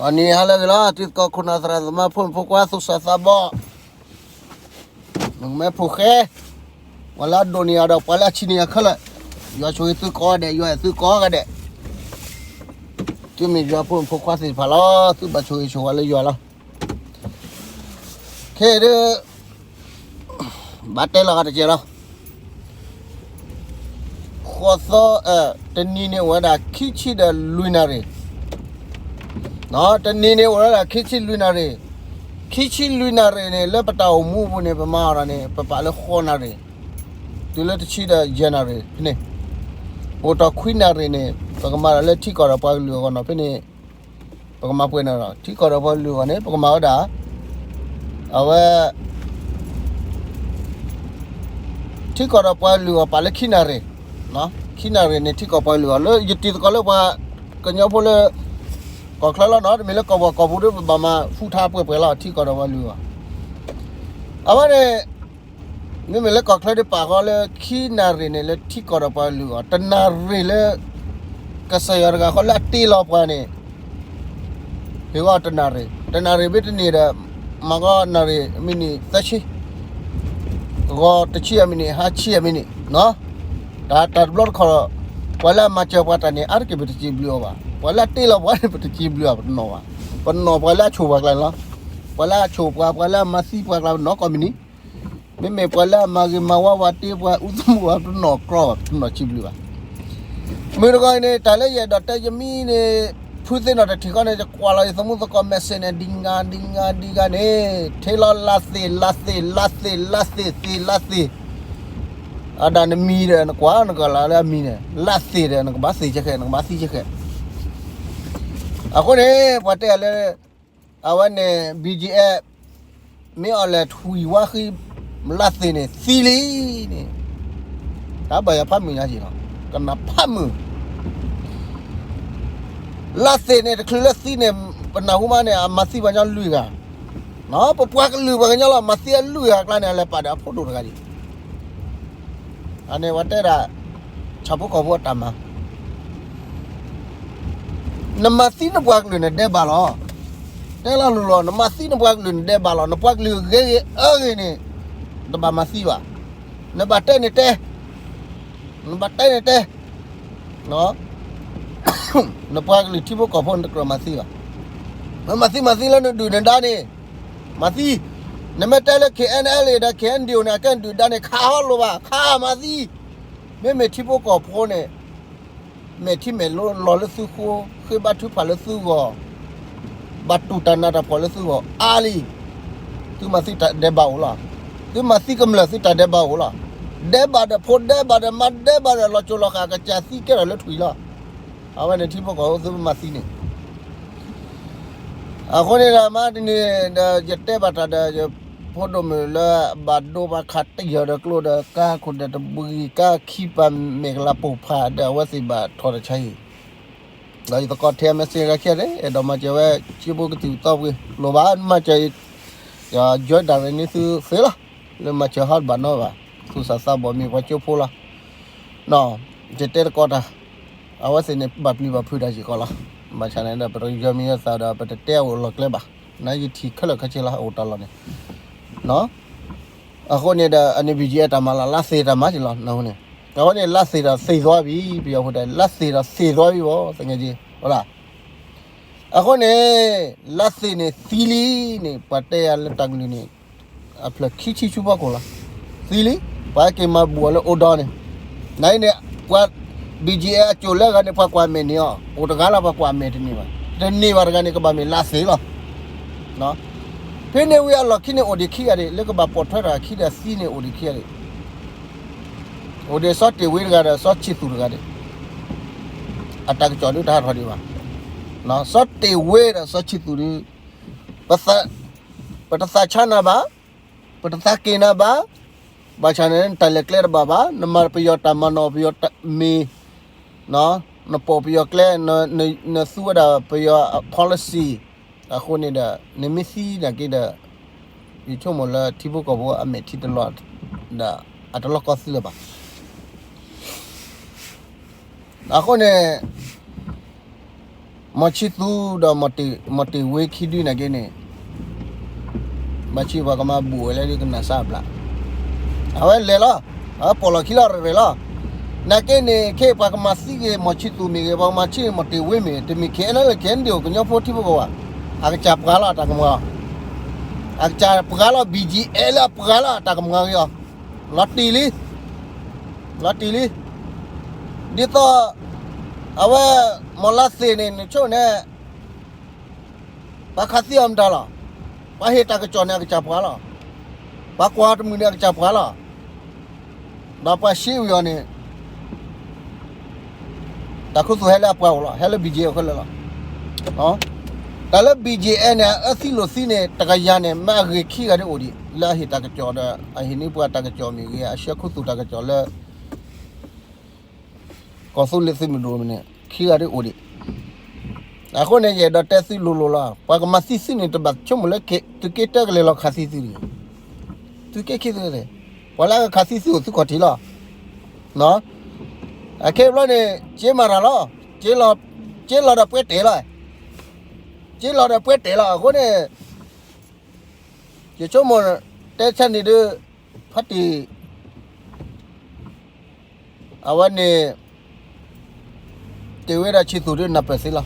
အနံၤဟါလၢအဂ့ၤလီၤ တံၤသကိးခိၣ်နၢ်သရၣ်သမါဖိမုၣ်ဖိခွါသူၣ်စၢ်သးဘီၣ်, မုၣ်ကမဲဖိဃဲ, ပှၤလၢအဒိၣ်န့ၢ်ယၤဒီးပှၤလၢအဆံးန့ၢ်ယၤခဲလၢာ်, ယွၤဆိၣ်ဂ့ၤသုကိးဂၤဒဲး, ယွၤအဲၣ်သုကိးဂၤဒဲး, သုမ့ၢ်ယွၤဖိမုၣ်ဖိခွါသ့ၣ်တဖၣ်လီၤ. သုဘၣ်ဆိၣ်ဂ့ၤဆိၣ်ဝါလၢယွၤလီၤ. ခဲအံၤဒ် ဘၣ်တဲလီၤဂာ်တက့ၢ်လီၤ. ဃိးသီ, တနံၤန့ၣ်အိၣ်ဝဲဒၣ်ခံဆံဒီးလွံၢ်နၣ်ရံၣ်, တနံၤန့ၣ်အိၣ်ဝဲဒၣ်ခံဆံလွံၢ်နၣ်ရံၣ်, ခံဆံလွံၢ်နၣ်ရံၣ်န့ၣ် လၢပတၢ်အိၣ်မူအပူၤန့ၣ် ပမၤအီၤဒ်န့ၣ် ပပာ်လၢဃိးနၣ်ရံၣ်, တုၤလၢတဆံဒီးယဲၢ်နၣ်ရံၣ်န့ၣ်, အိၣ်တ့ၢ်ခွံနၣ်ရံၣ်န့ၣ် ပကမၤဒီးလၢထံကီၢ်ဒီးပှၤကလုာ်အဂီၢ်နီၤ ဖဲန့ၣ် ပကမၤပှဲၤန့ၣ်ဒီး ထံကီၢ်ဒီးပှၤကလုာ်အဂီၢ်န့ၣ် ပကမၤဝဲဒၣ်, အဝဲ ထံကီၢ်ဒီးပှၤကလုာ်အဂီၢ်ပာ်လၢခံနၣ်ရံၣ်, ခံနၣ်ရံၣ်န့ၣ် ထံကီၢ်ပှၤကလုာ်အဂီၢ် လၢယတံၤသကိးလၢပှၤကညီဖိလၢ ကီၢ်ချၢလီၤနီၤ တမ့ၢ်လၢကီၢ်ပူၤကီၢ်ပူၤဒီး ပဘၣ်မၤ full time ပှဲၤပှဲၤလီၤ ထံကီၢ်ဒီးပှၤကလုာ်အဂီၢ်, အဝဲန့ၣ် မ့မ့ၢ်လၢကီၢ်ချၢဒ်ပာ်ဃီလၢခံနၣ်ရံၣ်န့ၣ် လၢထံကီၢ်ဒီးပှၤကလုာ်အဂီၢ် တနၣ်ရံၣ်လၢ ကစၢ်ယွၤတဂၤဃီလၢအတ့လီၤပှၤန့ၣ် ဟ့ၣ်ဂီၤတနၣ်ရံၣ်, တနၣ်ရံၣ်မ့ၢ်တန့ၢ်ဒီး မၤကီနၣ်ရံၣ်မံးနံးသၢဆံ, ဂီၤတဆံအမံးနံး ဟါဆံအမံးနံး, တၢ်တဘျီတခီၣ်, ပှၤလၢအမၤစၢၤပှၤတၢ်န့ၣ် အါတက့ၢ်ပတစံးဘျုးအီၤဘၣ်, ပှၤလၢအတ့လီၤပှၤန့ၣ် ပတစံးဘျုးအီၤ ပတနီၣ်ဘၣ်, ပနီၣ်ပှၤလၢအဆိၣ်ပှၤကျါန့ၣ်လီၤ, ပှၤလၢအဆိၣ်ပှၤ ပှၤလၢအမၤသံပှၤကျါ ပနီၣ်ကိးမုၢ်နံၤ မ့မ့ၢ်ပှၤလၢအမၤဂ့ၤမၤဝါပှၤတ့ပှၤ အူသူမူပှၤ ပတနီၣ်ကြီဘၣ် ပတနီၣ်ကြီဘျုးဘၣ်. မုၢ်တဂီၤအံၤန့ၣ် တၢ်လၢယအဲၣ်ဒိးတဲယမံန့ၣ် ဖုသ့ၣ်နီၣ်တထံၣ်ဃီန့ၣ် ယကွၢ်လီၤယသးမူသကိး message န့ၣ် ဒ်ဂၤဒ်ဂၤဒ်ဂၤန့ၣ် ထံၣ်လီၤလၢ်သ့ၣ် လၢ်သ့ၣ် လၢ်သ့ၣ် သ့ၣ် လၢ်သ့ၣ်, အဒၣ်နမံၤဒီးနကွၢ်နကလၢ်လၢအမံၤန့ၣ် လၢ်သ့ၣ်ဒီး နကဘၣ်သ့ၣ်ဆဲးဃဲး နကဘၣ်သံဆဲးဃဲး. အဃိန့ၣ် ပှၤတဲလၢ အဝဲန့ၣ် BGF မ့ၢ်အီၤလဲၤထွံၣ်ဝါဃံ လၢ်သ့ၣ်န့ၣ် သံလံန့ၣ်, တၢ်ဘၣ်ယၤဖးမုၢ်ညါက့ၤလီၤ, ကနၣ်ဖးမုၢ်, လၢ်သ့ၣ်န့ၣ် တချုးလၢသံန့ၣ် ပနၢ်ဟူမးန့ၣ် အမၤသံပှၤကညီလွံၢ်ဂၤ, ပပှၤကလုာ်ပှၤကညီလီၤ မၤသံအလွံၢ်ဂၤအကျါန့ၣ် အလဲၤပာ်ဒီးအဖိဒိၣ်တဂၤဒံး အန့ၣ်ပှၤတဲဒၣ် ဆၣ်ဖိကီၢ်ဖိအတၢ်မၤ, နမၤသံနပှၤကလုာ်န့ၣ်ဒဲးဘးလီၤ. တဲလီၤလိၤလီၤ နမၤသံနပှၤကလုာ်န့ၣ်ဒဲးဘးလီၤ. နပှၤကလုာ်ဂ့ၤဂ့ၤအၢဂ့ၤန့ၣ် တဘၣ်မၤသံဘၣ်. နဘၣ်တဲန့ၣ်တဲ, နဘၣ်တဲန့ၣ်တဲ နပှၤကလုာ်ထံဖိကီၢ်ဖိန့ၣ်တကြၢးမၤသံဘၣ်. နမၤသံမၤသံလၢနဒုၣ်နဒါန့ၣ် မၤသံ, နမ့ၢ်တဲလၢ KNLA ဒီး KNDO န့ၣ် အကဲနဒုၣ်ဒါန့ၣ် ခးဟီလိာ်ဘၣ်, ခးမၤသံ, မ့မ့ၢ်ထံဖိကီၢ်ဖိန့ၣ် မဲာ်ထံမဲာ်နိလီၤလၢသုဃိ, ဃ့ဘါထုကဖၣ်လၢသုဂီၢ်, ဘၣ်တူၢ်တၢ်နးတၢ်ဖှီၣ်လၢသုဂီၢ်အါလံ. သုမၤသံတၢ်ဒဲးဘးအိၣ်လီၤ. သုမၤသံကမျၢၢ်သုတၢ်ဒဲးဘးအိၣ်လီၤ. ဒဲးဘးဒီးဖိဒဲးဘးဒီးမါဒဲးဘးဒီး လီၤစိၤလီၤဃာ်ကစၢ်သံကဲထီၣ်လၢထွံၣ်လီၤ. အဝဲန့ၣ်ထံဖိကီၢ်ဖိသုမၤသံန့ၣ် အဃိန့ၣ်ဒီးမ့ၢ်တနံၤဒီး ယတဲဘၣ်တၢ်ဒီး ယဖိဒိၣ်မုၣ်လၢအဘၣ်ဒိဘၣ်ခးတယၢ်ဒီးကျိဒီး ကါခိၣ်ဒဲးတဘှံး ကါခံပၤမဲာ်ကလၤပိာ်ဖးဒီး အဝဲသ့ၣ်ဘၣ်ထီၣ်တၢ်ဆါဟံၣ်, ဒီးယသကိးထဲ message ဂၤခံဂၤန့ၣ် အဲၣ်ဒိးမၤစၢၤဝဲ ကၠိဖိကသံၣ်သီပှ့ၤ လိၣ်ဘၣ်မၤစၢၤ ယ join တၢ်ရ့န့ၢ်သုသ့လီၤ. လၢမၤစၢၤဟီတဘၣ်နီဘၣ်, သူၣ်စၢ်သးဘီၣ်မ့ၢ်ပှၤကၠိဖိလီၤ. ယတဲတကီးတၢ် အဝဲသ့ၣ်န့ၣ် ဘၣ်ပျံၤဘၣ်ဖုးတၢ်စ့ၢ်ကီးလီၤ. ဘၣ်ဆၣ်န့ၣ်ဒီး ပတယီၤမံၤယီၤသးဒီး ပတတဲအအိၣ်လီၤကျဲဘၣ်. နယထံၣ်ခဲလၢာ်ခဲဆ့လီၤ အိၣ်တၢ်လီၢ်န့ၣ်. အဃိန့ၣ်ဒီး အန့ၣ် BGF တၢ်မၤလီၤ လါသ့ၣ်တၢ်မၤက့ၤလီၤ နဟူန့ၣ်. အဃိန့ၣ် လါသ့ၣ်ဒီးသ့ၣ်သွါဘံၣ် ပယီၤဖိတဲ လါသ့ၣ်ဒီးသ့ၣ်သွါဘံၣ်ဘၣ် သငယ်ချင်း ဟုတ်လား. အဃိန့ၣ် လါသ့ၣ်န့ၣ်သံလံန့ၣ် ပှၤတဲယၤလၢတၢ်ကလုၢ်န့ၣ် အဖျၢၣ်ခံဆံဆူဖီခိၣ်လီၤ. သံလံ, ပှၤဟဲက့ၤမၤဘူၣ်အီၤလၢအိၣ်ဒီးန့ၣ်, နအံၤန့ၣ် ပှၤ BGF အစိၣ်လၢအဂၤန့ၣ် ပှၤကွၢ်မဲာ်န့ၢ်အီၤ, အိၣ်တဂၤလီၤ ပှၤကွၢ်မဲာ်တန့ၢ်ဘၣ်, တန့ၢ်ဘၣ်တဂၤန့ၣ် ကဘၣ်မ့ၢ်လါသ့ၣ်လီၤ. ဖဲန့ၣ်ဝံၤအလီၢ်ခံန့ၣ် အိၣ်ဒံးခံဂၤဒံး လၢကဘၣ်ပိာ်ထွဲထီၣ်အခံဒီးသံန့ၣ် အိၣ်ဒံးခံဂၤဒံး, အိၣ်ဒံးစီၤတ့ၢ်ဝ့တဂၤဒီး စီၤဆံသူးတဂၤဒံး, အတၢ်ကစီၣ်ဒုးတဟးထီၣ်ဒံးဘၣ်. စီၤတ့ၢ်ဝ့ဒီးစီၤဆံသူးဒုး ပတသးဆါနၤဘၣ်, ပတသးက့ၤနၤဘၣ်, ဘၣ်ဆၣ်န့ၣ် နတၢ်လဲၤကျဲတဘၣ်ဘၣ်, နမၤပယီၤတၢ်မၤနီၣ် ပယီၤမ့ၤ, နပိာ်ပယီၤကျဲ, နသူဝဲဒၣ်ပယီၤ policy, အဃိန့ၣ်ဒီး နမ့ၢ်သံနာ်က့ဒီး ယဆိကမိၣ်လၢထံဖိကီၢ်ဖိအမဲာ်ထံတလီၤဒီး အတလီၢ်ကီသံလၢၤဘၣ်. အဃိန့ၣ် မီၤဆံသူဒီး မီၤတ့ၢ်ဝ့ခံဒုန့ၣ်က့န့ၣ်, ဘၣ်ဆံပှၤကမၤဘူၣ်ဝဲလၢဒ်ကနၣ်စၢ်အဘျး, အဝဲလဲၤလီၤ, အဝဲပိာ်လီၤခံလီၤရၢၢ်လီၤ. နာ်က့န့ၣ် ခဲအံၤပှၤကမၤသံက့ၤ မီၤဆံသူမ့ၢ်ဂ့ၤ, ပှၤကမၤဆံမီၤတ့ၢ်ဝ့မ့ၢ်, တမ့ၢ် ခဲအံၤလၢ ခဲအံၤဒ်အိၣ် ကညီဖိထံဖိကီၢ်ဖိဘၣ်, အကစၢ်ပှၤလီၤအတၢ်ကမၣ်လီၤ, အကစၢ်ပှၤလီၤ ဘံၣ်ကၠံၣ်အဲၣ်လၢအပှၤလီၤအတၢ်ကမၣ်ဂ့ၤအီၤ, လီၤတံၢ်လံ လီၤတံၢ်လံ. ဒ်သိး အဝဲ မီၤလါသ့ၣ်န့ၣ် နဆိၣ်န့ၣ် ပှၤခးသံအီၤမတၤလီၤ. ပှၤဟ့ၣ်တၢ်ကစီၣ်န့ၣ် အကစၢ်ပှၤလီၤ. ပှၤကွၢ်တမုာ်န့ၣ် အကစၢ်ပှၤလီၤ. ဒီးပှၤရှဲဝံၤအီၤန့ၣ် တၢ်ခူသူၣ်ဟဲလၢအပှၤအိၣ်လီၤ, ဟဲလၢ ဘံၣ်ကၠံၣ်အဲၣ် အဃိလၢာ်လီၤ. တၢ်လၢ ဘံၣ်ကၠံၣ်အဲၣ် န့ၣ် အအၢသံလိာ်သံန့ၣ် တကယၤန့ၣ် မ့ၢ်အဂ့ၤခံဂၤဒ်အိၣ်ဒံး လၢအဟ့ၣ်တၢ်ကစီၣ်ဒီး အဟ့ၣ်န့ၢ်ပှၤတၢ်ကစီၣ်မ့ၢ်ဂ့ၤ အဆှၢခူသူၣ်တၢ်ကစီၣ်လၢ ကီၢ်သူလ့ၤသုးမုၢ်ဒိၣ်မ့ၢ်န့ၣ် ခံဂၤဒ်အိၣ်ဒံး. အဃိန့ၣ် ယအဲၣ်ဒိးတဲသုလိၤလိၤလီၤ. ပှၤကမၤသံသုန့ၣ် တဘၣ်ဆိကမိၣ်လၢ သုးက့တၢကလဲၤလီၤခးသံသုတဂ့ၤ. သုးက့ခံသုသ့ၣ်, ပှၤလၢအကခးသံသုအိၣ်သုခီၣ်ထံးလီၤ. အခဲအံၤဘျီန့ၣ် က့မၤတၢ်လီၤ. က့လီၤဒီးပှဲၤတဲာ်လီၤ. က့လီၤဒီးပှဲၤတဲာ်လီၤ. အဃိန့ၣ် ယဆိကမိၣ် တဲဆၢန့ၣ်ဒုး ဖါတံၢ် အဝဲန့ၣ် တ့ၢ်ဝ့ဒီးဆံသူၣ်ဒုး နၢ်ပၢၢ်သ့လီၤ.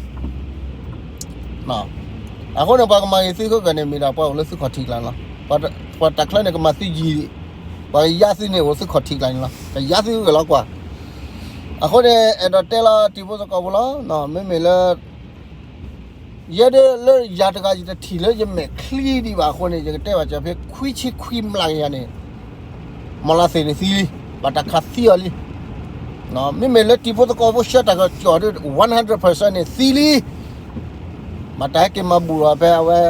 အဃိန့ၣ် ပှၤကမၤဂ့ၤသုခိၣ်ဂၢၢ်န့ၣ် မ့ၢ်ဒၣ်ပှၤအိၣ်လၢသုခီၣ်ထံးကျါန့ၣ်လီၤ. ပှၤတၢ်ချၢန့ၣ် ကမၤသံယံၤ, ပှၤကယါသုန့ၣ် အိၣ်သုခီၣ်ထံးကျါန့ၣ်လီၤ. ကယါသုဂၢၢ်လီၤကွၢ်. အဃိန့ၣ် အဲၣ်ဒိးတဲလီၤတံၤဖိသကိးဖိလီၤ. မ့မ့ၢ်လၢ ယဲဒၣ်လၢယၤတဂၤ ယတထံၣ်လၢယမဲာ်ချံဒံးဘၣ်အဃိန့ၣ် ယကတဲဘၣ်စၢၤဖဲခွံဆံခွံမျးကယၤန့ၣ် မီၤလါသ့ၣ်န့ၣ်သံလံ, ဘၣ်တၢ်ခးသံအီၤလံ. မ့မ့ၢ်လၢတံၤဖိသကိးဖိဆှၢတၢ်ကစီၣ်ဒၣ် one hundred percent န့ၣ်သံလံ, ဘၣ်တၢ်ဟဲက့ၤမၤဘူၣ်လီၤဖဲအဝဲ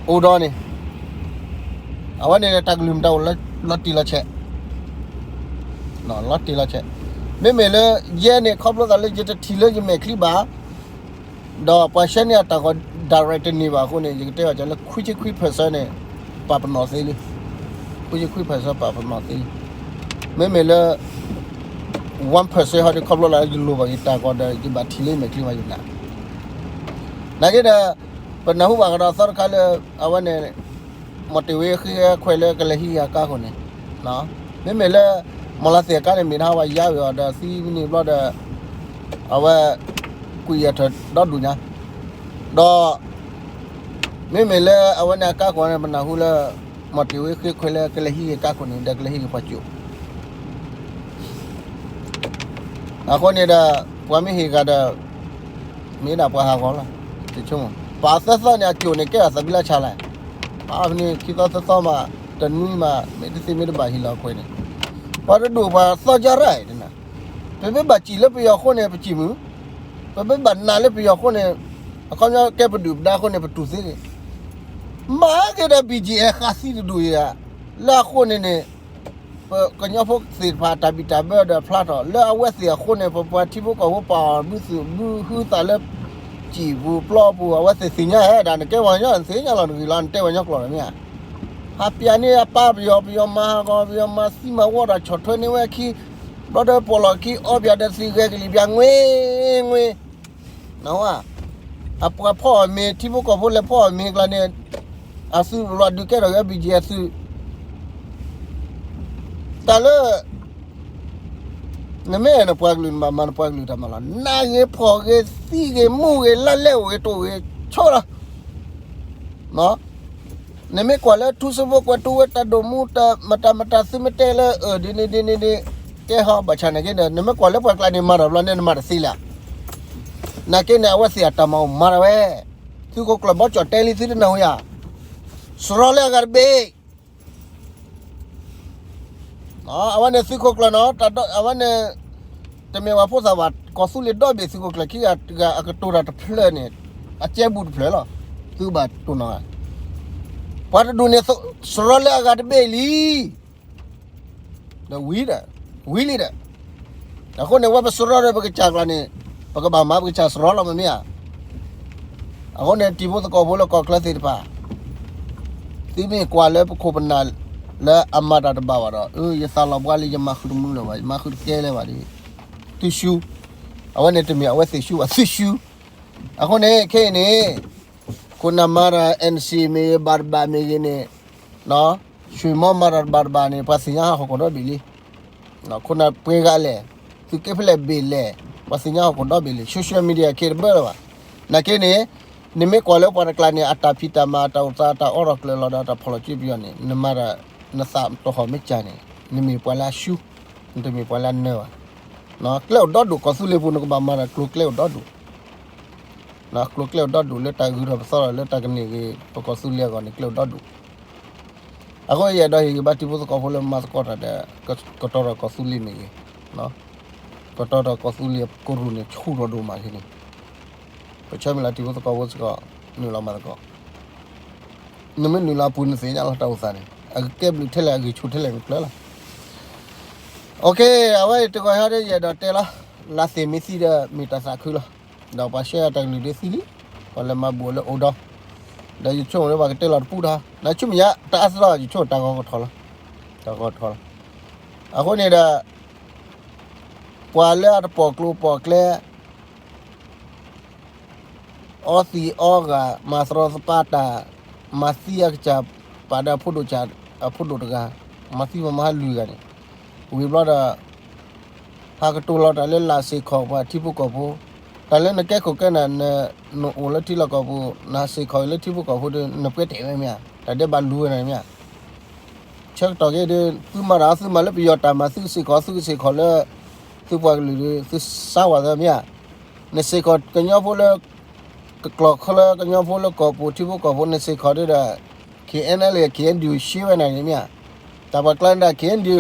အိၣ်ဒီးန့ၣ်, အဝဲန့ၣ်တၢ်ကလုၢ်မတၤအိၣ်လီၤတံၢ်လီၤဆဲး, လီၤတံၢ်လီၤဆဲး. မ့မ့ၢ်လၢယဲန့ၣ် ခီဖျိသးလၢယတထံၣ်လၢယမဲာ်ချံဘၣ် ဒီးပှၤဆှၢန့ၢ်အတၢ်ဂီၤ direct တန့ၢ်ဘၣ်အဃိန့ၣ် ယကတဲဘၣ်စၢၤလၢခွံဆံခွံ percent န့ၣ် ပာ်ပနီၣ်သ့လံ, ခွံဆံခွံ percent ပာ်ပနီၣ်သ့လံ. မ့မ့ၢ်လၢ one percent ဟီဒ်ခီဖျိလၢယလိၣ်ဘၣ်က့ၤတၢ်ဂီၤဒီး ယဘၣ်ထံၣ်လၢမဲာ်ချံမးယနာ်, နာ်က့ဒီး ပနၢ်ဟူဘၣ်ကဒီးသီတခါလၢ အဝဲန့ၣ် မီၤတ့ၢ်ဝ့ဃ့ခွဲးလၢကလဲၤဟံးက့ၤအကါခိၣ်န့ၣ်, မ့မ့ၢ်လၢ မီၤလါသ့ၣ်အကါန့ၣ် မ့ၢ်ဒၣ်ဝဲယါဝံၤအီၤဒီးသံမံန့ၣ်ဘျီဒီး အဝဲ ကွံာ်အထၢၣ်ဒီဒူၣ်ညါ, ဒီး မ့မ့ၢ်လၢအဝဲန့ၣ်အကါခိၣ်န့ၣ် ပနၢ်ဟူလၢ မီၤတ့ၢ်ဝ့ဃ့ခွဲးလၢကလဲၤဟံးက့ၤကါခိၣ်န့ၣ် ဒီးကလဲၤဟံးက့ၤပှၤကၠိၣ် အဃိန့ၣ်ဒီး ပှၤမ့ၢ်ဟ့ၣ်ဂၤဒီး မ့ၢ်ဒၣ်ပှၤဟးဂီၤလီၤ, တဆိကမိၣ် ပှၤသၢသီန့ၣ် အကၠိၣ်န့ၣ် ကဲထီၣ်သးဘံလၢဆါလဲၣ်, ပှၤအီၤဖဲန့ၣ် ခံသီသၢသီမး တနွံမး မ့ၢ်တသ့မ့ၢ်တဘၣ်ဟ့ၣ်လီၤအခွဲးန့ၣ်, ပှၤတဒူၣ်ပှၤသီကါရၢ်အံၤတနၤ, ပမ့ၢ်ဘၣ်စံၣ်လၢပယီၤအဃိန့ၣ် ပစံၣ်မုာ်, ပမ့ၢ်ဘၣ်နာ်လၢပယီၤအဃိန့ၣ် အခီပညီကဲပဒုၣ်ပဒါအဃိန့ၣ် ပတူၢ်သ့န့ၣ်, မၤက့ၤဒီး ဘံၣ်ကၠံၣ်အဲၣ်ဃးသံတဒူၣ်အံၤဧါ, လၢအဃိန့ၣ်န့ၣ် ပကညီဖိသ့ၣ်တဖၣ်တၢ်ဘံၣ်တၢ်ဘၢဒီးဖျါထီၣ် လၢအဝဲသ့ၣ်အဃိန့ၣ် ပပှၤထံဖိကီၢ်ဖိပာ်အီၤဘုသူၣ်ဘုဟုသးလၢ စံၣ်ပူၤပျီပူၤ အဝဲသ့ၣ်သ့ၣ်ညါဧါဒၣ် နကဲပှၤကညီနသ့ၣ်ညါလီၤ နဂ့ၢ်လီၤ နတဲပှၤကညီကျိာ်လီၤမ့ၢ်ဧါ, ဟးပျးန့ၢ်အပၢ်ပယီၤ ပယီၤမၤဟးဂီၤ ပယီၤမၤသံမၤဝီတၢ်ဆီၣ်ထွဲန့ၢ်ဝဲအခံ, ဘျီဒီးပိာ်လီၤခံအီပၠးဒီးသံဂဲၤကလံၤပၠး ငွ့ ငွ့ နဝဲ အပှၤဖီၣ်အီၤမ့ၤ ထံဖိကီၢ်ဖိလဲၤဖီၣ်အီၤမ့ၤကျါန့ၣ် အသုးလီၤဒုးကဲထီၣ်က့ၤ ဘံၣ်ကၠံၣ်အဲၣ်သုး, တၢ်လၢ နမ့ၢ်အဲၣ်နပှၤကလုာ် နဘၣ်မၤနပှၤကလုာ်တၢ်မၤလီၤ. နးဂ့ၤ ဖှီၣ်ဂ့ၤ သံဂ့ၤ မူဂ့ၤ လါလဲအိၣ်ဂ့ၤ တအိၣ်ဂ့ၤ ဆိလီၤ. နမ့ၢ်ကွၢ်လၢထူစ့ဖိကွဲးထူဝဲတၢ်ဒိၣ်မူ တၢ်မတၤမတၤ သုမ့ၢ်တဲလၢအၢ ဒ်န့ၣ်ဒ်န့ၣ်ဒ် တဲဟီဘၣ်ဆၣ်နာ်က့ဒီး နမ့ၢ်ကွၢ်လၢပှၤကျါန့ၣ် မၤတၢ်ဘျီန့ၣ် နမၤတသ့လၢၤ. နာ်က့န့ၣ် အဝဲသ့ၣ်အတၢ်မၤအိၣ်မၤဒၣ်ဝဲ, သုးခိၣ်ကျၢၢ်ဘီကၠီၣ်တဲလံ သုတနၢ်ဟူဧါ, စရီလၢအဂၤတဘ့ၣ် အဝဲန့ၣ်သုးခိၣ်ကျၢၢ်နီၤ အဝဲန့ၣ် တမ့ၢ်ပှၤဖိသၣ်ဘၣ် ကီၢ်သူလ့ၤဒီဘ့ၣ်သုးခိၣ်ကျၢၢ်ခံဂၤတဂၤ အကတိၤတၢ်တဖျၢၣ်န့ၣ် အကဲဘူးတဖျၢၣ်လီၤ. သုဘၣ်တိၢ်နီၣ်ဧါ, ပှၤတဒူၣ်န့ၣ် စရီလၢအဂၤတဘ့ၣ်လံ ဒီးဝံၤဒီး ဝံၤလံဒီး အဃိန့ၣ် ဝဲပစရီဒီးပကစၢ်ကျါန့ၣ် ပကဘၣ်မၤပကစၢ်စရီလီၤမ့ၢ်မ့ၢ်ဧါ. အဃိန့ၣ် တံၤဖိသကိးဖိလၢကီၢ်ချၢသ့ၣ်တဖၣ် သုမ့ၢ်ကွၢ်လၢပခိၣ်ပနၢ်လၢအမၤတၢ်တဘၣ်ဘၣ်ဒီး အၢ ယသးလီၤဘှါလံ ယမၤဃုာ်တမုာ်လၢၤဘၣ် ယမၤဃုာ်တကဲလၢၤဘၣ်ဒီး သုရှုံး, အဝဲန့ၣ်တမ့ၢ်အဝဲသ့ၣ်ရှုံးဘၣ် သုရှုံး အဃိန့ၣ် ခဲအံၤန့ၣ် ခိၣ်နၢ်မၤတၢ် N C မ့ၢ်ဂ့ၤ ဘၣ်တဘၣ်မ့ၢ်ဂ့ၤန့ၣ်, ဆွ့ၣ်မီမၤတၢ်တဘၣ်တဘၣ်န့ၣ် ပှၤသ့ၣ်ညါဟီၣ်ခိၣ်ဒီဘ့ၣ်လံ. ခိၣ်နၢ်ပှဲၤဂၤလဲၣ်, သုးက့ဖဲလဲၣ်ဘ့ၣ်လဲၣ်, ပှၤသ့ၣ်ညါဟီၣ်ခိၣ်ဒီဘ့ၣ်လံ. Social media ခဲတဘၣ်လၢၤဘၣ်. နာ်က့န့ၣ် နမ့ၢ်ကွၢ်လၢပှၤတကျါန့ၣ် အတၢ်ဖံးတၢ်မၤ အတၢ်အိၣ်သး တၢ်အီထီၣ်ကျၢၤလီၤဒီးတၢ်ဖီၣ်လီၤစုပယီၤန့ၣ် နမၤတၢ် နသးတဟီၣ်မ့ၢ်ကၢ်န့ၣ် နမ့ၢ်ပှၤလၢအရှုံး, နတမ့ၢ်ပှၤလၢအနၢဘၣ်. ကျဲအိၣ်ဒီဒူၣ် ကီၢ်သူလ့ၤပူၤ နကဘၣ်မၤတၢ်ကျိၤကျဲအိၣ်ဒီဒူၣ် ကျိၤကျဲအိၣ်ဒီဒူၣ် လၢတၢ်ဂုၤထီၣ်ပသီထီၣ် လၢတၢ်ကန့ၢ်ဂ့ၤ ပကီၢ်သူလ့ၤအဂီၢ်န့ၣ် ကျဲအိၣ်ဒီဒူၣ်. အဃိယအဲၣ်ဒိးဟ့ၣ်ဂံၢ်ဘါထံဖိသကိးဖိလၢမၤသကိးတၢ်ဒီး ကတီၤထီၣ်ကီၢ်သူလ့ၤမ့ၢ်ဂ့ၤ, ကတီၤထီၣ်ကီၢ်သူလ့ၤကရူၢ်န့ၣ် ဆူၣ်ထီၣ်ဒိၣ်မးလံန့ၣ်, ပဆၢမုၢ်လၢ်ထံဖိသကိးဖိစ့ၢ်ကီး နုာ်လီၤမၤသကိး, နမ့ၢ်နုာ်လီၤအပူၤ နသ့ၣ်ညါလီၤတၢ်အိၣ်သးန့ၣ် အကကဲဘျုးထဲလဲၣ် အဂံၢ်ဆူၣ်ထဲလဲၣ် နကျၢၤလီၤ. အဝဲတဂီၤဟဲဒီး ယအဲၣ်ဒိးတဲလီၤ, လါသ့ၣ်မ့ၢ်သံဒီး မ့ၢ်တၢ်သးခုလီၤ. ဒီးပှၤရှဲတၢ်ကလုၢ်ဒ်သံလံ, ပှၤလဲၤမၤဘူၣ်လၢအိၣ်ဒီး, ဒီးယဆိကမိၣ်လၢပှၤကတဲလီၤတပူၤဒီး နဆိကမိၣ်ယါ တအါသီ ယဆိကမိၣ်တၢ်ဂီၤကထီၣ်လီၤ, တၢ်ဂီၤထီၣ်လီၤ. အဃိန့ၣ်ဒီး ပှၤလၢအတပိာ်ကျိၤပိာ်ကျဲ အီသံးအီဂၤ မၤသရီသပၢတၢ်, မၤသံအကစၢ် ပာ်ဒီးအဖိဒိၣ်ကၢ်, အဖိဒိၣ်တဂၤ, မၤသံမၤမၤဟးလွံၢ်ဂၤန့ၣ်, ဝံၤဘျီဒီး ဟးကတိၤလီၤတၢ်လၢလၢ်စ့ၢ်ကီးပှၤထံဖိကီၢ်ဖိ, တၢ်လၢနကဲခိၣ်ကဲနၢ် နအိၣ်လၢထံလီၢ်ကီၢ်ပူၤ နဟးစ့ၢ်ကီးလၢထံဖိကီၢ်ဖိဒီး နပှဲၤတဲာ်ဝဲမ့ၢ်ဧါ, တၢ်ဒဲးဘးလူၤဝဲနၤမ့ၢ်ဧါ. ဆၢကတီၢ်က့ၤဒီး သုမၤတၢ် သုမၤလၢပယီၤတၢ်မၤ သုကစ့ၢ်ကီး သုကစ့ၢ်ကီးလၢ သုပှၤကလုာ်ဒီး သုစါဝဲသးမ့ၢ်ဧါ. နစ့ၢ်ကီးကညီဖိလၢ ကကျီၢ်ချၢ ကညီဖိလၢကီၢ်ပူၤ ထံဖိကီၢ်ဖိ နစ့ၢ်ကီးဒီး K N L A K N D O ရှဲဝဲနၤန့ၣ်မ့ၢ်ဧါ. တၢ်ပှၤကျါန့ၣ်ဒၣ် K N D O,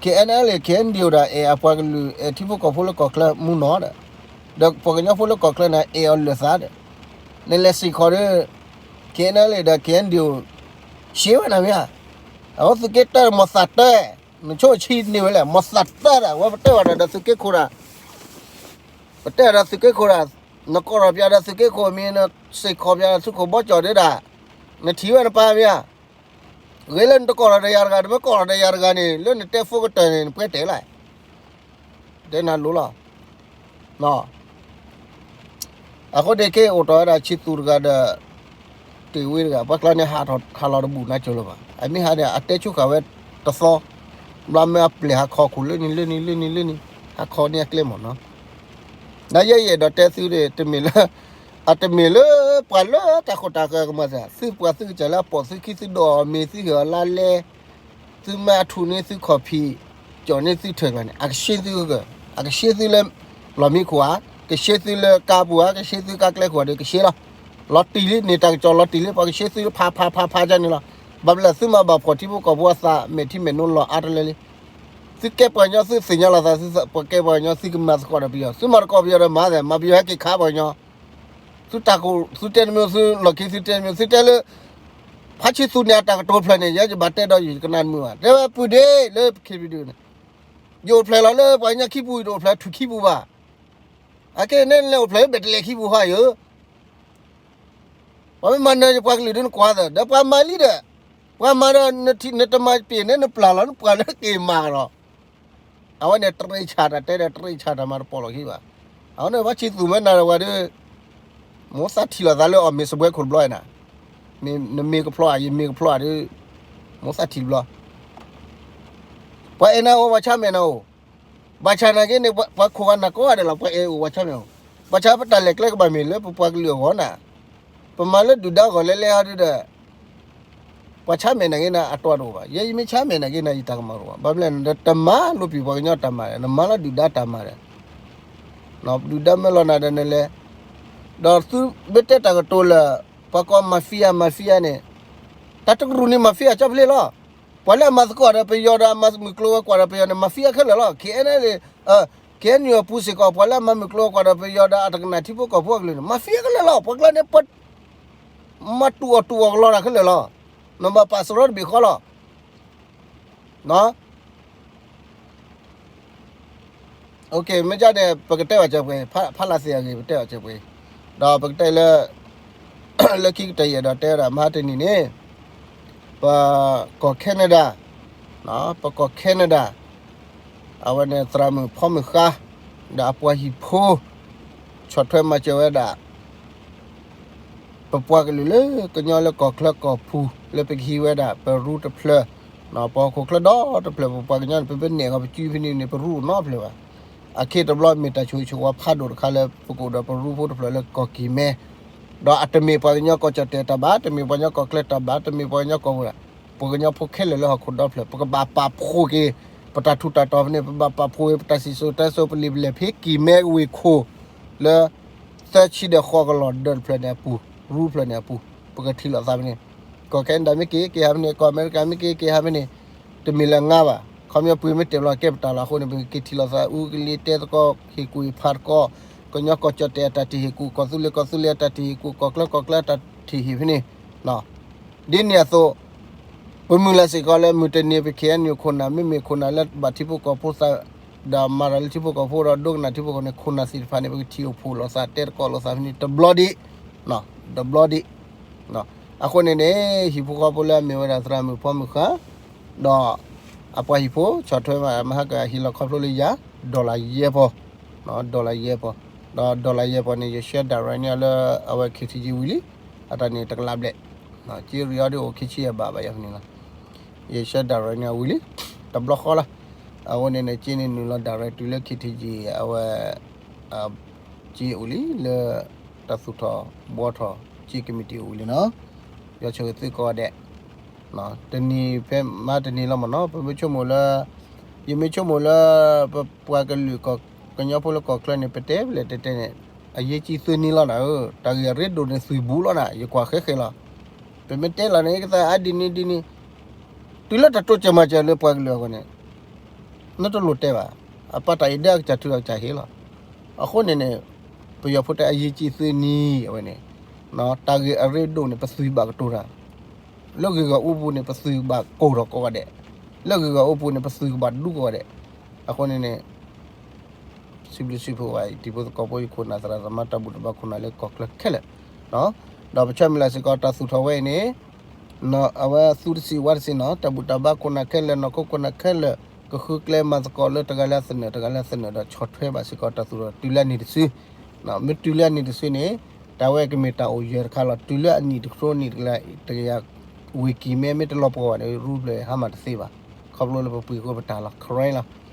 K N L A K N D O ဒီး အဲၣ်အပှၤကလုာ် အဲၣ်ထံဖိကီၢ်ဖိလၢကီၢ်ချၢမူနီၤဒီး ဒီးပှၤကညီဖိလၢကီၢ်ချၢန့ၣ် အဲၣ်အီၤလၢာ်သးဒီး နလဲၤစ့ၢ်ကီးဒီး K N L A ဒီး K N D O ရှဲဝဲနၤမ့ၢ်ဧါ. အဝဲသုးက့တၢ်မၤသးတၢ် နဆိကမိၣ်ဆံးန့ၢ်ဝဲလဲၣ် မၤသးတၢ်ဒၣ် အဝဲပတဲဝဲဒၣ်ဒီးသုးက့ခိၣ်ဒၣ်, ပတဲဝဲဒၣ်သုးက့ခိၣ်ဒၣ်, နကိးထီၣ်ပၠးဒီးသုးက့ခိၣ်မ့ၢ် နစ့ၢ်ကီးပၠးသုးခိၣ်ဘီကၠီၣ်ဒၣ်, နထံၣ်ဝဲနပၢ်မ့ၢ်ဧါ. ဂ့ၤလၢနတကိးထီၣ်ဒီးယၤတဂၤ နမ့ၢ်ကိးထီၣ်ဒီးယၤတဂၤန့ၣ် လၢနတဲဖိကတၢၢ်န့ၣ် နပှဲၤတဲာ်လီၤ တဲနၤလိၤလီၤ. အဃိန့ၣ်က့ၤအိၣ်တီၢ်ဝဲဒၣ်ဆံးသူၣ်တဂၤဒီး တ့ၢ်ဝ့တဂၤ ပှၤကျါန့ၣ် ဟးထီၣ်လီၤတဘူၣ်နၤကၠိလၢၤဘၣ်. အမ့ၢ်ဟးန့ၣ် အတဲဆူၣ်ဃာ်ဝဲတသီ, ဘျီမ့ၢ်အပျဲၢ်ဟးခီခိၣ်လၢန့ၣ်လၢန့ၣ်လၢန့ၣ် ဟးခီန့ၢ်အကျဲမ့ၢ်နီၤ. နယဲယအဲၣ်ဒိးတဲသုန့ၣ် တမ့ၢ်လၢ အတမ့ၢ်လၢပှၤလၢတၢ်ခိၣ်တၢ်ဃၢၤကမၤသး သုပှၤသုကစၢ်လၢအပိာ်သုခံသုဒိၣ်အီၤမ့ၢ်သုဟ့ၣ်အီၤလါလဲ သုမ့ၢ်အထူၣ်န့ၢ်သုခီၣ်ဖံး ကၠီၣ်န့ၢ်သုထၢၣ်ကျါန့ၣ် အကရှ့သုဂၢၢ်, အကရှ့သုလၢ လီၢ်မံခိၣ်ဧါ, ကရှ့သုလၢကါပူၤဧါ, ကရှ့သုကါကျဲခိၣ်ဒီးကရှ့လီၤ. လီၤတံၢ်လံ န့ၢ်တၢ်ကစီၣ်လီၤတံၢ်လံ ပှၤကရှ့သုဖးဖးဖးဖးကန့ၣ်လီၤ. ဘၣ်မနုၤလဲၣ် သုမၤဘၣ်ဖှီၣ်ထံဖိကီၢ်ဖိအသး မဲာ်ထံမဲာ်နိလီၤအါတလၢလံ. သုကဲပှၤကညီ သုသ့ၣ်ညါလီၤသး သုကဲပှၤကညီ သုကမၤသကိးဒီးပယီၤ, သုမၤသကိးပယီၤဒီးမၤသး မၤပယီၤဟဲက့ၤခးပှၤကညီ သုတၢ်ကိၣ် သုတဲတမံၤ သုလီၢ်ခံ သုတဲတမံၤ သုတဲလၢ ဖါဆံသူန့ၣ် အတၢ်ကတိၤဖျၢၣ်န့ၣ် ယဲယဘၣ်တဲဒီးယကနၣ်တမုာ်ဘၣ်. တဲဝဲပုၢ်ဒ့လၢ ခ့ပဒုန့ၣ် ယအိၣ်ဖျဲၣ်လီၤလၢပှၤကညီခံပူၤ ယတအိၣ်ဖျဲၣ်လၢထွံၣ်ခံပူၤဘၣ်. အခဲအံၤန့ၣ် နလဲၤအိၣ်ဖျဲၣ်လၢဘဲၣ်တလဲၤခံပူၤဟါယၤ ပှၤမ့ၢ်မၤနၢၤယပှၤကလုာ်ဒီးနကွၢ်သၢ ဒီးပှၤမၤလံဒီး ပှၤမၤဒီး နတမၤပ့ၤန့ၣ် နပျၢ်လီၤ နပှၤလၢက့ၤမၤကဒီး အဝဲန့ၣ် တရ့ဆၣ်တၢ်တဲဒီး တရ့ဆၣ်တၢ်မၤတပီၢ်လီၤခံဘၣ်. အဝဲန့ၣ် ဘၣ်ဆံသူၣ်မ့ၢ်နၤဒီးဝဲဒီး မိၢ်သးထံၣ်လိာ်သးလၢအီၣ်မ့ၢ်စပွဲခိၣ်တဘျီနၤ, နမ့ၢ်ကဖျီဧါ ယမ့ၢ်ကဖျီဧါဒီး မိၢ်သးထံၣ်တဘျီ ပှၤအဲၣ်နၤအိၣ် ပှၤဆါမဲာ်နၤအိၣ်, ဘၣ်ဆၣ်နာ်က့န့ၣ် ပှၤခိၣ်ဂၤနၤကိးဂၤဒဲးလီၤ ပှၤအဲၣ်အိၣ် ပှၤဆါမဲာ်အိၣ်, ဘၣ်ဆၣ်ပတၢ်လဲၤကျဲကဘၣ်မ့ၢ်လၢပပှၤကလုာ်အဂီၢ်နၤ, ပမၤလၢဒုၣ်ဒါအဂီၢ်လဲၤလဲၤဟီဒုဒီး ပှၤဆါမဲာ်နာ်က့နၤအတီတအိၣ်ဘၣ်. ယဲယမ့ၢ်ဆါမဲာ်နာ်က့နၤ ယတၢ်ကမၣ်တအိၣ်ဘၣ်. ဘၣ်မနုၤလဲၣ် နတမၤလၢပှၤကညီတၢ်မၤဒီး နမၤလၢဒုၣ်ဒါတၢ်မၤဒီး ဒုၣ်ဒါမ့ၢ်လီၤနၤဒီးနလဲၤ, ဒီးသုမ့ၢ်တဲတၢ်ကတိၤလၢ ပှၤကိး mafia mafia န့ၣ်, တၢ်တကရူၢ်န့ၣ် mafia ကၠီဖျ့လီၤ. ပှၤလၢအမၤသကိးဒီးပယီၤဒီးအမၤမုၢ်ကျိၤဝဲၤကွာ်ဒီးပယီၤန့ၣ် mafia ခဲလၢာ်လီၤ. K N L A, KNU အပူၤစ့ၢ်ကီး ပှၤလၢအမၤမုၢ်ကျိၤဝဲၤကွာ်ဒီးပယီၤဒီးအတကနၣ်ထံဖိကီၢ်ဖိအကလုာ်န့ၣ် mafia ခဲလၢာ်လီၤ. ပှၤကျါန့ၣ် ပှၤ မၤတူၢ်အီၣ်တူၢ်အီၣ်ကလီတၢ်ခဲလၢာ်လီၤ. နဘၣ်ပာ်စရီတဘ့ၣ်ဃီလီၤ. မ့ၢ်ဒ်န့ၣ် ပကတဲဘၣ်စဲးပှဲၤ, ဖးလၢ်သ့ၣ်အဂ့ၢ် ပတဲဘၣ်စဲးပှဲၤ, ဒီးပကတဲလၢ လၢခံကတၢၢ်ယအဲၣ်ဒိးတဲဝဲဒၣ် မဟါတနံၤန့ၣ် ပကီၢ် Canada, ပကီၢ် Canada အဝဲန့ၣ် သရၣ်မုၣ်ဖီမုၢ်ဃါ ဒီးအပှၤဟံၣ်ဖိ ဆီၣ်ထွဲမၤစၢၤဝဲဒၣ် ပပှၤကလုာ်လၢကညီလၢကီၢ်ချၢကီၢ်ပူၤ လၢပကဟံးဝဲဒၣ် ပရူတဖျၢၣ်, ပဟီၣ်ခိၣ်ချၢဒီတဖျၢၣ် ပပှၤကညီန့ၣ် ပမ့ၢ်နဲၣ်ဂီၤပစုဖဲန့ၣ်န့ၣ် ပရူအိၣ်နီတဖျၢၣ်ဘၣ်. အခ့တဘျီမ့ၢ်တၢ်ဆိၣ်ဂ့ၤဆိၣ်ဝါဖးဒိၣ်တခါလၢ ပကအိၣ်ဒီးပရူဖိတဖျၢၣ်လၢကီၢ်ကံၢ်မဲ, ဒီးအတမ့ၢ်ပှၤကညီကီၢ်ကၠီၣ်တဲၣ်တၢ်ဘၣ်, တမ့ၢ်ပှၤကညီကီၢ်ချၢတၢ်ဘၣ်, တမ့ၢ်ပှၤကညီကီၢ်ပူၤဘၣ်, ပှၤကညီဖိခဲလၢာ်လၢဟီၣ်ခိၣ်ဒီဖျၢၣ် ပကဘၣ်ပာ်ဖှိၣ်က့ၤ ပတၢ်ထူးတၢ်တီၤဖဲန့ၣ်, ပဘၣ်ပာ်ဖှိၣ်က့ၤ ပတၢ်စံၣ်စိၤတဲစိၤ ပလံာ်ပလဲၢ်ဖဲကံၢ်မဲဝ့ၢ်ခိၣ်လၢ သၢဆံဒီးဃိးကလီၢ်ဒၢးတဖျၢၣ်န့ၣ်အပူၤ, ရူဖျၢၣ်န့ၣ်အပူၤ, ပကထံၣ်လိာ်သးဖဲန့ၣ်, ကီၢ်ခဲနဒၤမ့ၢ်က့ၤက့ၤဟးဖဲန့ၣ်, ကီၢ်အမဲရကၤမ့ၢ်က့ၤက့ၤဟးဖဲန့ၣ်, တမ့ၢ်လၢအငါဘၣ်. ခီပညီပှ့ၤမ့ၢ်တဲာ်ဘျီကဲပတၢ်လီၤအဃိန့ၣ် ပကက့ၤထံၣ်လိာ်သး အူကလံၤတဲသကိး ဟ့ၣ်ကူၣ်ဟ့ၣ်ဖးသကိး, ကညီကီၢ်ကၠီၣ်တဲၣ်အတၢ်ထံၣ်ဟ့ၣ်ကူၣ်, ကီၢ်သူလ့ၤကီၢ်သူလ့ၤအတၢ်ထံၣ်ဟ့ၣ်ကူၣ်, ကီၢ်ချၢကီၢ်ချၢအတၢ်ထံၣ်ဟ့ၣ်ဖဲန့ၣ် ဒ်န့ၣ်အသိး ပမုၢ်လၢ်စ့ၢ်ကီးလၢ မုၢ်တနံၤပ ခ့ၣ်အဲၣ်ယူၣ် ခိၣ်နၢ် မ့မ့ၢ်ခိၣ်နၢ်လၢဘၣ်ထံဖိကီၢ်ဖိသး, ဒီးမၤတၢ်လၢထံဖိကီၢ်ဖိဒီးဒိကနၣ်ထံဖိကီၢ်ဖိန့ၣ် ခိၣ်နၢ်သ့ၣ်တဖၣ်န့ၣ် ပကထံၣ်အိၣ်ဖှိၣ်လိာ်သး တဲသကိးလိာ်သးဖဲန့ၣ် တဘျီဒံး, တဘျီဒံး. အဃိန့ၣ်န့ၣ် ဟံၣ်ဖိဃီဖိလၢအမ့ၢ်ဝဲဒၣ်သရၣ်မုၣ်ဖီမုၢ်ဃၢ် ဒီးအပှၤဟံၣ်ဖိဆီၣ်ထွဲမး မဟါကဟ့ၣ်လီၤခီဖျိလၢယၤ dollar ယဲၢ်ပီၢ်, dollar ယဲၢ်ပီၢ်, ဒီး dollar ယဲၢ်ပီၢ်န့ၣ် ယ share direct န့ၢ်အီၤလၢအဝဲ K T G ဝံၤလံ, အတၢ်န့ၣ်တကလးဘျဲၣ်, က့ရံၣ်အီၤဒ်အိၣ်ခံဆံယဲၢ်ဘးဘၣ်ယၤဖဲန့ၣ်လီၤ. ယ share direct န့ၢ်အီၤဝံၤလံ, တဘျီဃီလီၤ. အဃိန့ၣ်န့ၣ် က့န့ၣ်နုာ်လီၤ direct တုၤလၢ K T G အဝဲ က့အိၣ်လံလၢ တၢ်သူၣ်ထီၣ်ဘှီထီၣ်က့ committee အိၣ်လံနီၤ, ယွၤဆိၣ်ဂ့ၤသုကိးဂၤဒဲး, တနံၤဖဲမဟါတနံၤလီၤမ့ၢ်နီၤ, ပမ့ၢ်ဆိကမိၣ်လၢ, ယမ့ၢ်ဆိကမိၣ်လၢ ပပှၤကလုာ် ကညီဖိလၢကီၢ်ချၢန့ၣ် ပတဲပလဲၣ်တဲတဲန့ၣ် အရေးကြီး သုနံၤလီၤနၤဧၢ, တၢ်ဂ့ၢ်အရ့ဒိၣ်န့ၣ် သုးဘူးလီၤနၤ, ယကွၢ်ဃဲဃဲလီၤ. ပမ့ၢ်တဲလီၤန့ၣ် ကသးအဒ်န့ၣ်ဒ်န့ၣ်, တုၤလၢတၢ်တိစၢၤမၤစၢၤလၢပှၤကလုာ်အဂီၢ်န့ၣ် နတလိၣ်တဲဘၣ်, အပာ်တၢ်အံၤဒၣ်အကစၢ်ထုးဒီးကစၢ်ဟ့လီၤ. အဃိန့ၣ်န့ၣ် ပယီၤဖိတဲ အရေးကြီး သုနံၤ အဝဲန့ၣ်, တၢ်ဂ့ၢ်အရ့ဒိၣ်န့ၣ် ပသုးဘၣ်ကတိၤတၢ်, လၢဂ့ၢ်ဂီၢ်အူပူၤန့ၣ် ပသုးဘၣ်ကိၢ်ထီၣ်ကိးဂၤဒဲး, လၢဂ့ၢ်ဂီၢ်အူပူၤန့ၣ် ပသုးကဘၣ်ဒူကိးဂၤဒဲး, အဃိန့ၣ်န့ၣ် စံးဘျုးစံးဖှိၣ်ဘၣ် တံၤဖိသကိးဖိ ယခိၣ်နၢ်သရၣ်သမါ တၢ်ဘူၣ်တၢ်ဘါခိၣ်နၢ်လၢကီၢ်ချၢခဲလၢာ်, ဒီးပဆၢမုၢ်လၢ်စ့ၢ်ကီး တၢ်သူၣ်ထီၣ်ဝဲအံၤန့ၣ် အဝဲသူတဆံးဝဲတဆံးနီၤ, တၢ်ဘူၣ်တၢ်ဘါခိၣ်နၢ်ခဲလၢာ် နီၢ်ခိခိၣ်နၢ်ခဲလၢာ် ကဃုကျဲမၤသကိးလၢတဂၤလၢအသနၢၣ် တဂၤလၢအသနၢၣ်ဒီး ဆီၣ်ထွဲဘၣ်စ့ၢ်ကီးတၢ်သူၣ်ထီၣ် တုၤလၢအနံၣ်တစု, မ့ၢ်တုၤလၢအနံၣ်တစုန့ၣ် တၢ်ဝဲကမ့ၢ်တၢ်အိၣ်ယၢၤတခါလီၤ. တုၤလၢအနံၣ်တကထိနံၣ်တကလး တကယၤ ဝ့ၢ်ကံၢ်မဲမ့ၢ်တလီၤပှီၢ်ဘၣ်န့ၣ် ရူပျၢၤဟါမၢ်တသ့ဘၣ်, ခီဖျိလၢပပှ့ၤဃီပတၢ်လီၤ ခရဲလီၤ.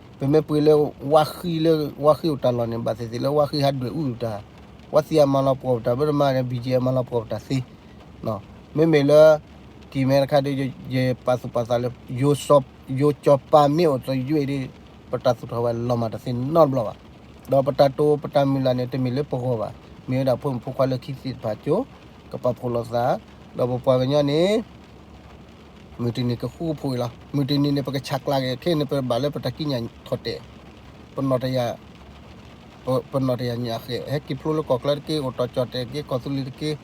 ပမ့ၢ်ပှ့ၤလၢ ဝါဃံလၢ ဝါဃံအိၣ်တၢ်လီၢ်န့ၣ် ဘၣ်သ့ၣ်သ့ၣ်လၢဝါဃံဟးဒွဲၣ်အူတၢ်, ဝါသံအမၤလီၤပှီၢ်ပတၢ် ဘၣ်တမၤန့ၣ် ဘံၣ်ကၠံအမၤလီၤပှီၢ်ပတၢ်သ့, မ့မ့ၢ်လၢ ကံၢ်မဲတခါဒီး ယပာ်သူၣ်ပာ်သးလၢ ယိၤကၠီၤပၤမ့ၢ်အိၣ်သယုၢ်ဒီး ပတၢ်သူၣ်ထီၣ်ဝဲလီၤမၢ်တသ့နီတဘျီဘၣ်. ဒီးပတၢ်တိပတၢ်မုၢ်လၢ်န့ၣ် တမ့ၢ်လၢပဂီၢ်ဘၣ်, မ့ၢ်ဝဲဒၣ်ဖိမုၣ်ဖိခွါလၢခံသ့ၣ်တဖၣ်ကၠိ ကပာ်ဖှိၣ်လိာ်သး, ဒီးပပှၤကညီန့ၣ် မုၢ်တနံၤကဃူကဖိးအံၤလီၤ. မုၢ်တနံၤန့ၣ် ပကဆးကျးက့ၤခဲန့ၣ် ပဘၣ်လၢပတၢ်ကံးညာ်ထီၣ်တဲာ်, ပနီၢ်တယၢ် ပနီၢ်တယၢ်ညၣ်ဃဲၣ် ဟဲက့ၤဖျိလၢကီၢ်ချၢတက့ၢ်, အိၣ်တီၢ်ကၠီၣ်တဲာ်တက့ၢ်, ကီၢ်သူလ့ၤတက့ၢ်.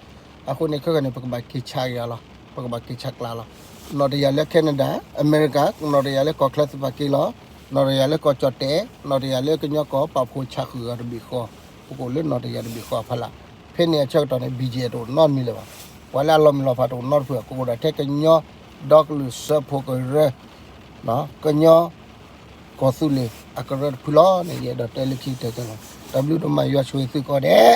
အဃိန့ၣ် ခဲကနံၣ်န့ၣ် ပကဘၣ်က့ၤဆးက့ၤအီၤလီၤ, ပကဘၣ်က့ၤဆးကျးလီၤ. နီၢ်တယၢ်လၢ Canada, America, နီၢ်တယၢ်လၢကီၢ်ချၢသ့ၣ်တဖၣ်က့ၤလီၤ, နီၢ်တယၢ်လၢကီၢ်ကၠီၣ်တဲာ်, နီၢ်တယၢ်လၢကညီကီၢ် ပာ်ဖှိၣ်ဆးဃုာ်အီၤတဘ့ၣ်ဃီ, ပကအိၣ်လၢနီၢ်တယၢ်တဘ့ၣ်ဃီအဖီလာ်. ဖဲန့ၣ်အဆၢကတီၢ်န့ၣ် ဘံၣ်ကၠံတအိၣ်နီတမံၤလၢၤဘၣ်. ပှၤလၢအလီၤမုၢ်လီၤဖးတအိၣ်နီတဖုဘၣ်, ကအိၣ်ဒၣ်ထဲကညီဒီကလုာ်စၢဖှိၣ်ကရၢ ကညီ ကီၢ်သူလ့ၤအကရၢတဖုလီၤန့ၣ် ယအဲၣ်ဒိးတဲလၢခံကတၢၢ်န့ၣ်လီၤ. တၢ်ဘျုးဒိၣ်မး ယွၤဆိၣ်ဂ့ၤသုကိးဂၤဒဲး.